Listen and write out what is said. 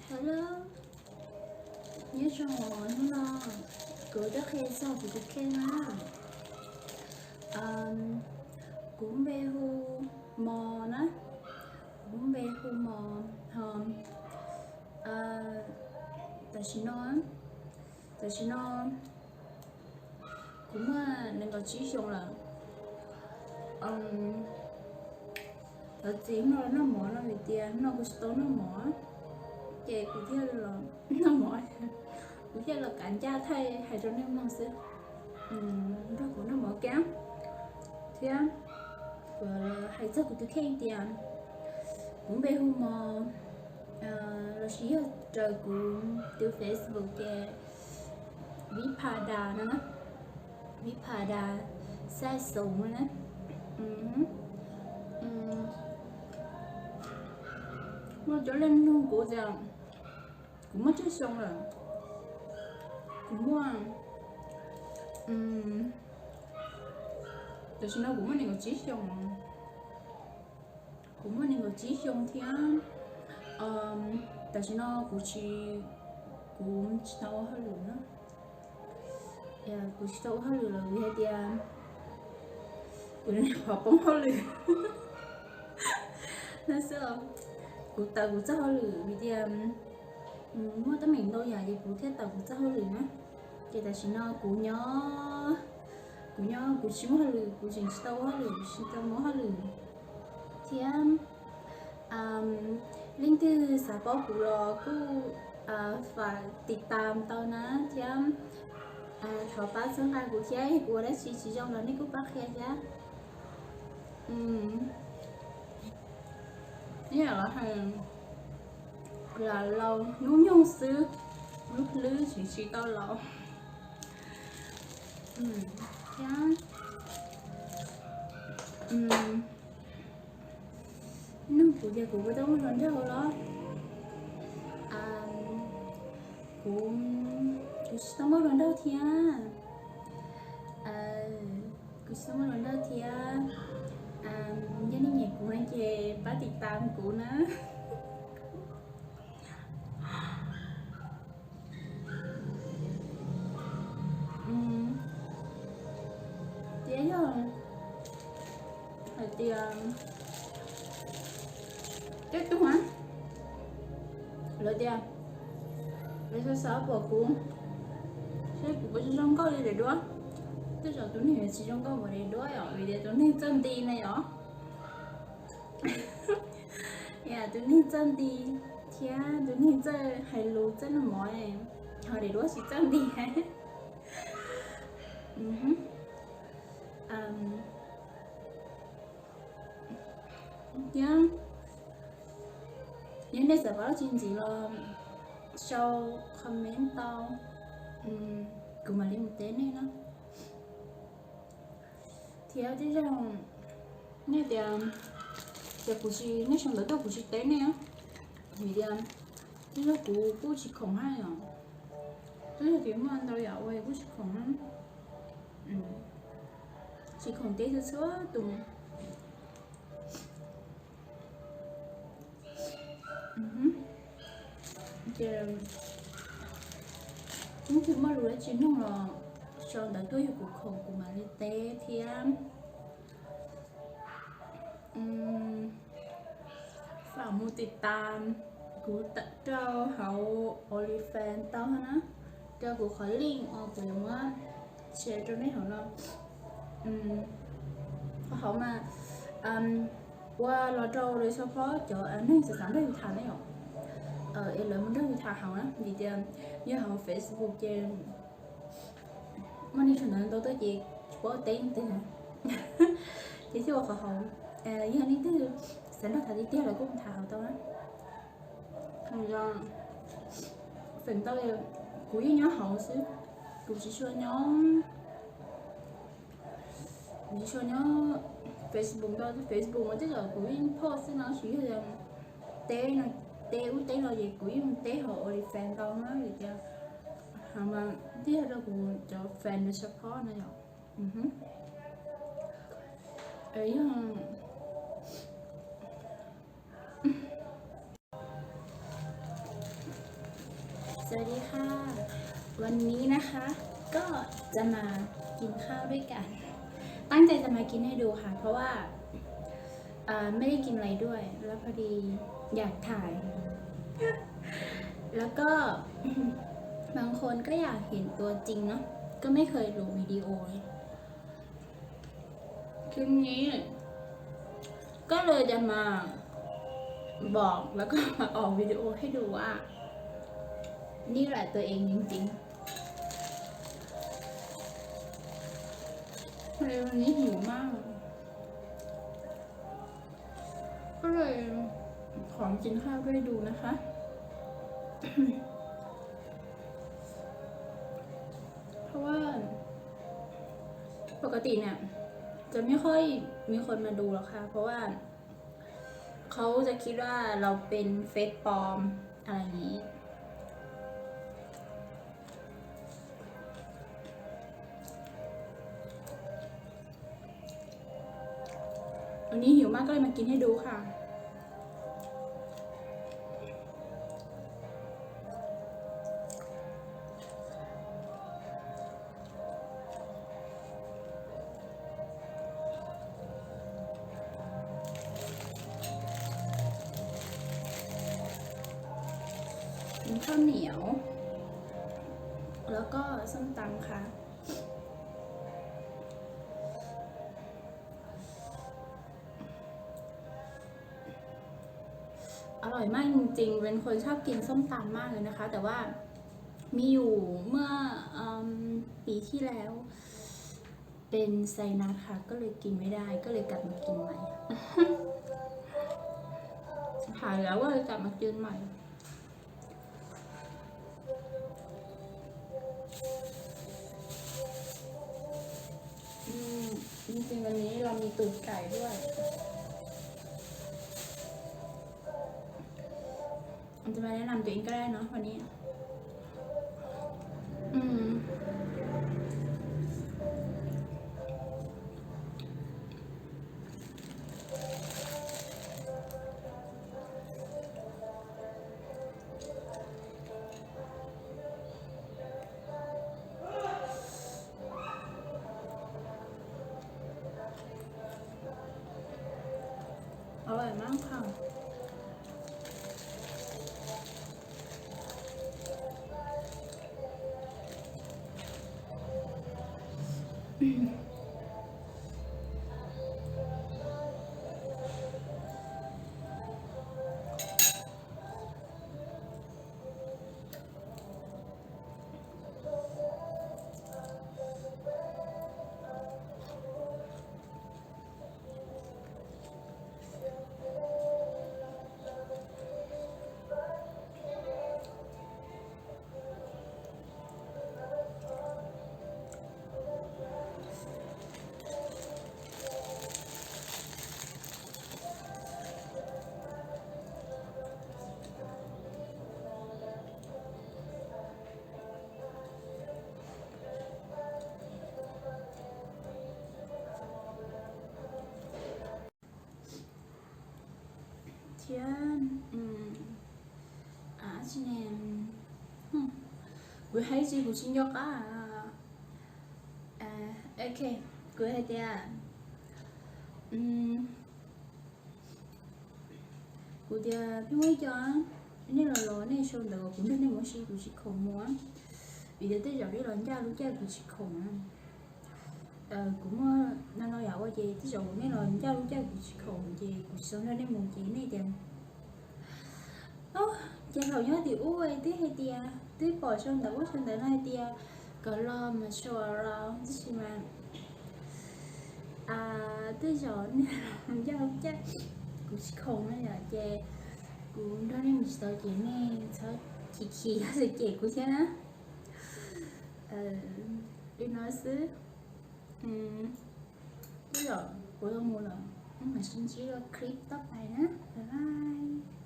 Hello, nyob zoo, hnub no kuv tuaj qhia txog kuv tus kheej na. Kuv npe hu Mos na, kuv npe hu Mos ho tam sim no, tam sim no kuv muaj nees nkaum tsib xyoos lawm. Thov txim hnub no noj mov no vim tias hnub no kuv tsis tau noj mov, ces kuv thiaj los noj mov, kuv thiaj los kav ncaj thaij hais rau nej mloog xwb. Nrog kuv noj mov kiag thiab. Hais txog kuv tus kheej tias kuv npe hu Mos, lossis yog raws kuv tus Facebook ces Vib Pha Das no na, Vib Pha Das Xaj Xoos no na. Muaj coob leej nug kuv tias kuv muaj tsawg xyoo lawm. Kuv muaj, tam sim no kuv muaj nees nkaum tsib xyoo, kuv muaj nees nkaum tsib xyoo thiab. Tam sim no kuv tsis, kuv tsis tau ua hauj lwm na. Kuv tsis tau ua hauj lwm lawm vim hais tias kuv qhov poob hauj lwm no xwb. Kuv tawm kuv txoj hauj lwm vim tias muaj teeb meem ntau yam ces kuv thiaj tawm kuv txoj hauj lwm na. Ces tam sim no kuv nyob, kuv nyob kuv tsis muaj hauj lwm, kuv tseem tsis tau ua hauj lwm, tsis tau muaj hauj lwm thiab. Leej twg xav paub kuv los kuj fam tiv tam tau na thiab. Thov pab txhawb nqa kuv thiab, kuv ua dab tsi tsis zoo los nej kuj pab qhia thiab. Ib yam los hais, lam laus hnub nyoog xwb, lub hlwb tseem tsis tau laus thiab. Nug kuv tias kuv puas tau muaj hluas nraug los? Kuv, kuv tsis tau muaj hluas nraug thiab. Kuv tsis tau muaj hluas nraug thiab. Yog nej nyiam kuv no ces pab tiv tam kuv na. Thiab yog hais tias tej tug a, lawv tias lawv xav xav pom kuv, seb kuv puas zoo nkauj li daim duab. Tej zaum tus neeg yuav tsis zoo nkauj npaum daim duab yom, vim tias tus neeg txawj nti na yom. Tus neeg txawj nti thiab tus neeg txawj hais lus txawj noj mov, ho daim duab tsis txawj nti. Thiab yog nej xav paub dab tsi ntxiv los sau comment tau, kuv mam li mus teb nej na. Thiab tej zaum nej tias, tias kuv tsis, nej sau ntawv tuaj kuv tsis teb nej, vim tias tej zaum kuv kuj tsis khoom hais os. Tej zaum tias muaj ntau yam uas kuj tsis khoom, tsis khoom teb txhua txhua tus. Ces ib tug muaj lus dab tsi nug los sau ntawv tuaj yog kuv khoom kuv mam li teb thiab. Fam mus tiv tam kuv rau hauv OnlyFans tau na, rau kuv qhov link uas kuv yuav muab share rau nej hauv no. Qhov hauv mas ua los rau lawv xyov phob cov neeg xav xav nrog yus tham ne yom. Es lawv mus nrog yus tham hauv na, vim tias yog hauv Facebook ces muaj neeg sawv ntawd ntau tuaj ces tsis paub teb leej twg. Ces thiaj ua qhov hauv, yog leej twg xav nrog tham tiag tiag lawv kuj mus tham hauv tau na. Feem ntau kuv yeej nyob hauv xwb, kuv tsis tshua nyob, kuv tsis tshua nyob Facebook ntau, Facebook mas tej zaum kuv yeej post xwb no, tsis yog teb no, teb ub teb no ces kuv yeej teb hauv OnlyFans ntau na, vim tias mas twb yog rau kuv cov fan no support no yom. Yog สวัสดีค่ะ วันนี้นะคะ ก็จะมากินข้าวด้วยกัน ตั้งใจจะมากินให้ดูค่ะ เพราะว่าอ่าไม่ได้กินอะไรด้วย แล้วพอดีอยากถ่าย แล้วก็ บางคนก็อยากเห็นตัวจริงเนาะ ก็ไม่เคยลงวิดีโอเลย คลิปนี้ ก็เลยจะมาบอกแล้วก็มาออกวิดีโอให้ดูว่า นี่แหละตัวเองจริงๆ พอดีวันนี้หิวมาก ก็เลยขอกินข้าวด้วยดูนะคะ เพราะว่าปกติเนี่ย จะไม่ค่อยมีคนมาดูหรอกค่ะ เพราะว่าเขาจะคิดว่าเราเป็นเฟซปลอมอะไรอย่างนี้ วันนี้หิวมากก็เลยมากินให้ดูค่ะ กินข้าวเหนียว แล้วก็ส้มตำค่ะ อร่อยมากจริงๆ เป็นคนชอบกินส้มตำมากเลยนะคะ แต่ว่ามีอยู่เมื่อเอิ่มปีที่แล้ว เป็นไซนัสค่ะ ก็เลยกินไม่ได้ ก็เลยกลับมากินใหม่ หายแล้วก็เลยกลับมากินใหม่ อืม จริงๆ วันนี้เรามีตูดไก่ด้วย ผมจะมาแนะนำตัวเองก็ได้เนาะวันนี้ อืม อร่อยมากค่ะ Thiab, kuv hais tsis, kuv tsis nco qab. Ok, kuv hais tias, kuv tias peb muaj ib co, nej los los nej sau ntawv kom kuv nrog nej mus ua si, kuv tsis khoom mus. Vim tias tej zaum nej los ncaj lub caij kuv tsis khoom na. Kuv muaj no no yam ua ces tej zaum nej los ncaj lub caij kuv tsis khoom ces kuv tsis tau nrog nej mus ces nej tias, ces thaum nyob tim ub twb hais tias, twb pom sau ntawv ub sau ntawv no hais tias kom los mas sau los, tab sis mas tej zaum nej los ncaj lub caij kuv tsis khoom na yom, ces kuv nrog nej mus tsis tau ces nej txhob chim chim, txhob cem kuv thiab na. Li no xwb. Tej zaum kuv yuav mus lawm, mam sib ntsib dua clip toj tais na. Bye bye.